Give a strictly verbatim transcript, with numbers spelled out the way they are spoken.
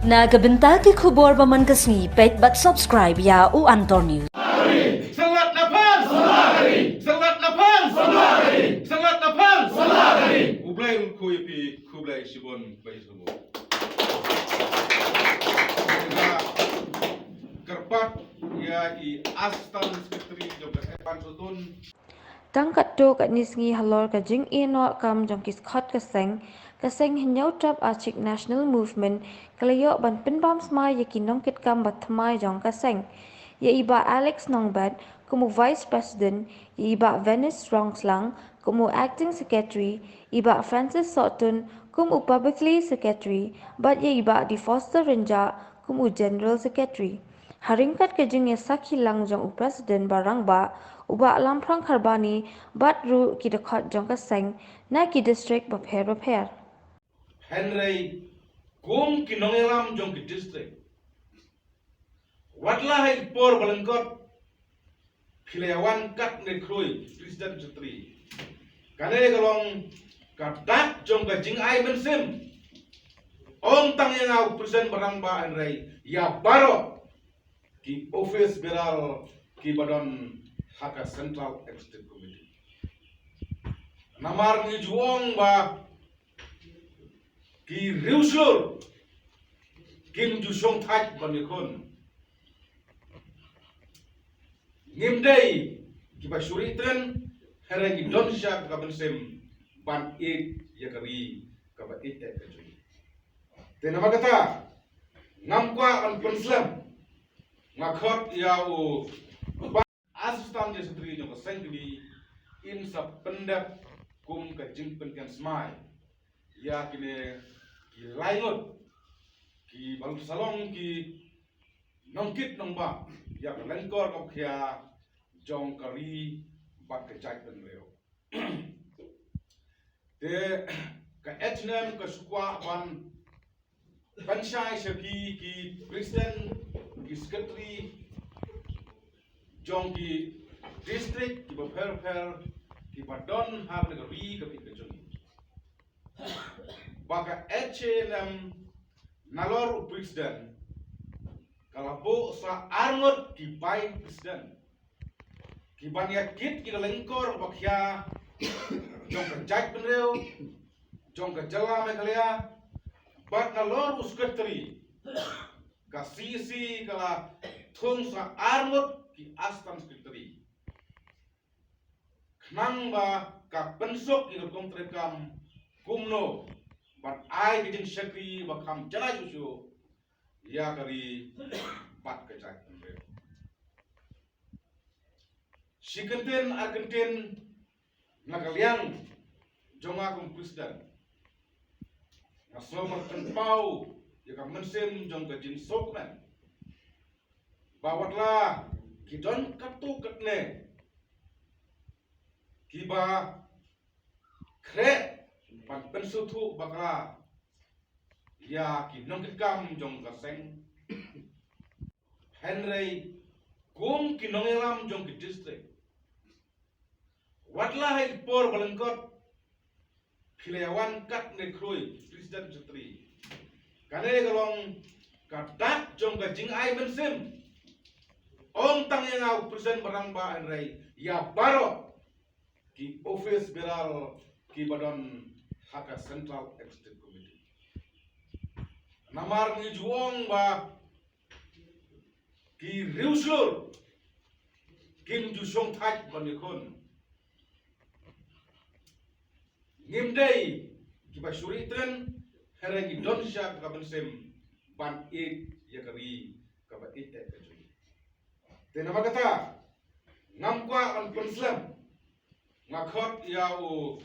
Na ka bynta ki khubor ba man ka sngi, peit bad subscribe ïa u Antor News. Selamat Natal! Selamat Natal! Selamat Natal! Khublei, khublei, khublei shibun, khublei shibun. Kyrpad ïa i Assistant Secretary jong ka Advance Zone. Tang katto katne sngi halor ka jingïehnoh kam jong ki dkhot ka seng, ka seng Hynñiewtrep Achik National Movement ka la ïoh ban pynbam smai ïa ki nongkitkam ba thymmai jong ka seng. Ïa i Bah Alex Nongbet kum u Vice President, ïa i Bah Venus Rongslang kum u Acting Secretary, i Bah Francis Sohtun kum u Publicly Secretary, bad ïa i Bah Defoster Rynjah kum u General Secretary. Ha ryngkat ka jingïasakhi lang jong u President ba rangbah, u Bah Lamphrang Kharbani, bad ruh ki dkhot jong ka seng na ki district bapher bapher. Hynrei kum ki nongïalam jong ki district, wat la ha i por ba lyngkot phi la ïa wan katne khrui, President Secretary. Kane ka long ka dak jong ka jingai mynsiem. Ym tang ïa nga u President ba rangbah, hynrei ïa baroh ki office bearer kiba don ha ka Central Executive Committee. Namar ngi ju ong ba ki riewshlur kim ju shong thait ban ïakhun. Ngim dei kiba shu ri tren, hynrei ngi don shisha ka mynsiem ban ïeit ïa ka ri kaba ïeit eh ka jong ngi. Te namar kata, ngam kwah ban pynslem, nga khot ïa u Assistant Secretary jong ka seng kmie, in sa pyndep kum ka jingpynken smai ïa kine ki lai ngut kiba sa long ki nongkit nongbam ïa ka lyngkor ka bkhia jong ka ri bad ka jaitbynriew. Te ka H N M ka shu kwah ban pynshai sha phi ki President, ki Secretary jong ki district kiba pher pher kiba don ha ka ri ka phi ka jong ngi, ba ka H N M nalor u President ka la buh sa arngut ki Vice President kiban ïa kit ki lyngkor ba khia jong ka jaitbynriew, jong ka jylla Meghalaya, bad nalor u Secretary ka C E C ka la thung sa arngut ki Assistant Secretary. Khnang ba ka pynsuk ïa ka rukom treikam kumno ban ai ka jingshakri ba kham janai shuh shuh ïa ka ri bad ka jaitbynriew. Shi kyntien ar kyntien na ka liang jong nga kum Khristan, nga sngew ban pynpaw ïa ka mynsiem jong ka jingsngewkmen ba wat la ki don katto katne kiba khreh ban pynsngewthuh bakla ïa ki nongkitkam jong ka seng. Hynrei kum ki nongïalam jong ki district, wat la ha i por ba lyngkot phi la ïa wan katne khrui, President Secretary. Kane ka long ka dak jong ka jingai mynsiem. Ym tang ïa nga u President ba rangbah, hynrei ïa baroh ki office bearer kiba don ha ka Central Executive Committee. Namar ngi ju ong ba ki riewshlur kim ju shong thait ban ïakhun. Ngim dei kiba shu ri tren, hynrei ngi don shisha ka mynsiem ban ïeit ïa ka ri kaba ïeit eh ka jong ngi. Te namar kata, ngam kwah ban pynslem, nga khot ïa u